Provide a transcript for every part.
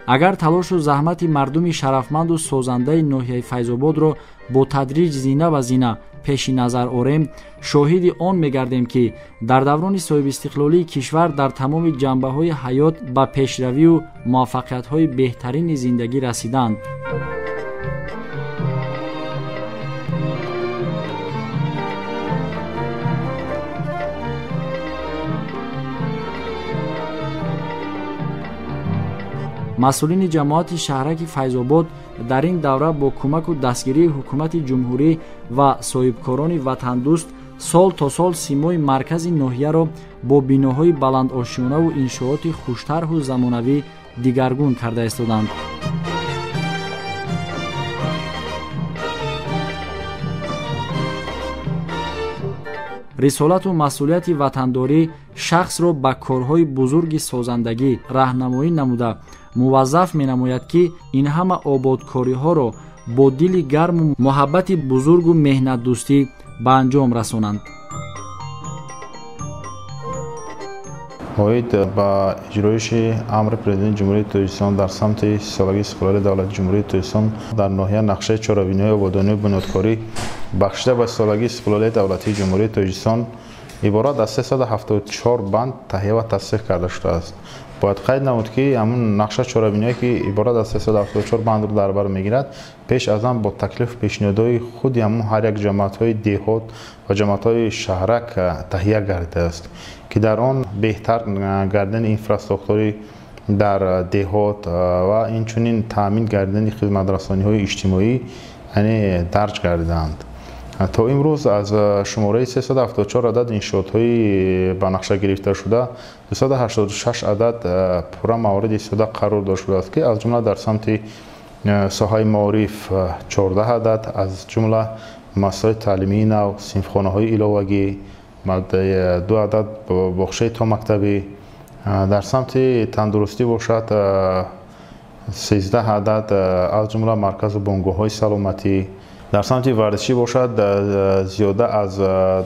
Агар талошу заҳмати мардуми шарафманду созандаи ноҳияи Файзободро бо тадриҷ зина ба зина пеши назар орем, шоҳиди он мегардем, ки дар даврони соҳибистиқлолии кишвар дар тамоми ҷанбаҳои ҳаёт ба пешравию муваффақиятҳои беҳтарини зиндагӣ расиданд. Масъулини ҷамоати шаҳраки Файзобод дар ин давра бо кӯмаку дастгирии ҳукумати ҷумҳурӣ ва соҳибкорони ватандӯст сол то сол симои маркази ноҳияро бо биноҳои баландошёнаву иншооти хуштарҳу замонавӣ дигаргун карда истоданд. Рисолату масъулияти ватандорӣ шахсро ба корҳои бузурги созандагӣ раҳнамоӣ намуда муваззаф менамояд, ки ин ҳама ободкориҳоро бо дили гарму муҳаббати бузургу меҳнатдӯстӣ ба анҷом расонанд. Оид ба иҷроиши амри Президенти Ҷумҳурии Тоҷикистон дар самти солагии истиқлолияти давлати Ҷумҳурии Тоҷикистон дар ноҳия нақшаи чорабиниҳои ободонию бунёдкорӣ бахшида ба солагии истиқлолияти давлатии Ҷумҳурии Тоҷикистон иборат аз 374 банд таҳия ва тасдиқ карда шудааст. Бояд қайд намуд, ки ҳамун нақша чорабиниҳое, ки иборат аз 374 бандро дар бар мегирад, пеш аз он бо таклифу пешниҳодҳои худи ҳамун ҳар як ҷамоатҳои деҳот ва ҷамоатҳои шаҳрак таҳия гардидааст, ки дар он беҳтар гардидани инфраструктурӣ дар деҳот ва инчунин таъмин гардидани хизматрасониҳои иҷтимоӣ яъне дарҷ гардидаанд. То имрӯз аз шумораи 374 адад иншоотҳои ба нақша гирифташуда 286 адад пурра мавриди истифода қарор дода шудааст, ки аз ҷумла дар самти соҳаи маориф 14 адад, аз ҷумла муассисаҳои таълимии нав, синфхонаҳои иловагӣ, 2 адад боғчаи томактабӣ, дар самти тандурустӣ бошад 13 адад, аз ҷумла марказу бунгоҳҳои саломатӣ, дар самти варзишӣ бошад зиёда аз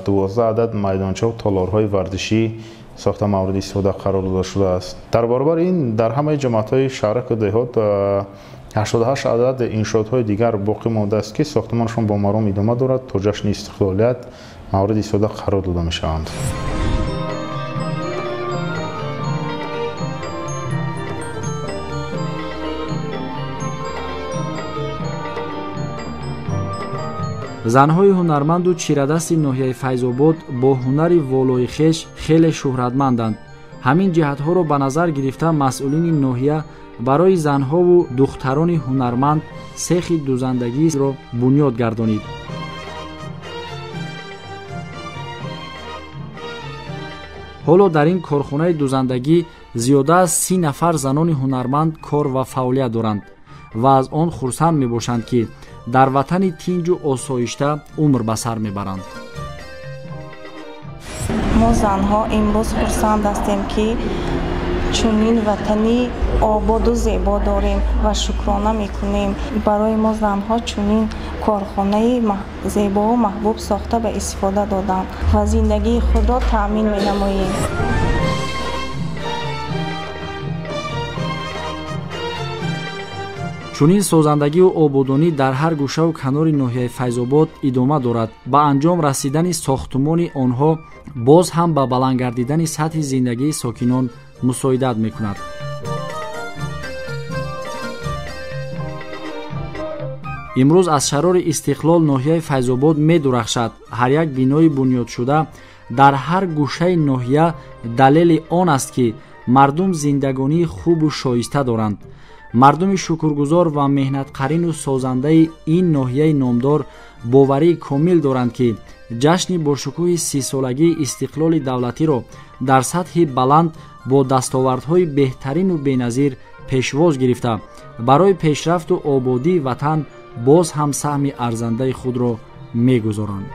12 адад майдончаву толорҳои варзишӣ сохта мавриди истифода қарор дода шудааст. Дар баробари ин дар ҳамаи ҷамоатҳои шаҳраку деҳот 88 адад иншоотҳои дигар боқӣ мондааст, ки сохтмонашон бо маром идома дорад, то ҷашни истиқлолият мавриди истифода қарор дода мешаванд. Занҳои ҳунарманду чирадасти ноҳияи Файзобод бо ҳунари волои хеш хеле шӯҳратманданд. Ҳамин ҷиҳатҳоро ба назар гирифта масъулини ноҳия барои занҳову духтарони ҳунарманд сехи дузандагиро бунёд гардонид. Ҳоло дар ин корхонаи дузандагӣ зиёда аз 30 нафар занони ҳунарманд кор ва фаъолият доранд ва аз он хурсанд мебошанд, ки дар ватани тинҷу осоишта умр ба сар мебаранд. Мо занҳо имрӯз хурсанд ҳастем, ки чунин ватани ободу зебо дорем ва шукрона мекунем. Барои мо занҳо чунин корхонаи зебову маҳбуб сохта ба истифода доданд ва зиндагии худро таъмин менамоем. Чунин созандагию ободонӣ дар ҳар гӯшаву канори ноҳияи Файзобод идома дорад. Ба анҷом расидани сохтумони онҳо боз ҳам ба баланд гардидани сатҳи зиндагии сокинон мусоидат мекунад. Имрӯз аз шарори истиқлол ноҳияи Файзобод медурахшад. Ҳар як бинои бунёдшуда дар ҳар гӯшаи ноҳия далели он аст, ки мардум зиндагонии хубу шоиста доранд. Мардуми шукргузор ва меҳнатқарину созандаи ин ноҳияи номдор боварии комил доранд, ки ҷашни бошукӯҳи 30-солагии истиқлоли давлатиро дар сатҳи баланд бо дастовардҳои беҳтарину беназир пешвоз гирифта, барои пешрафту ободии ватан боз ҳам саҳми арзандаи худро мегузоранд.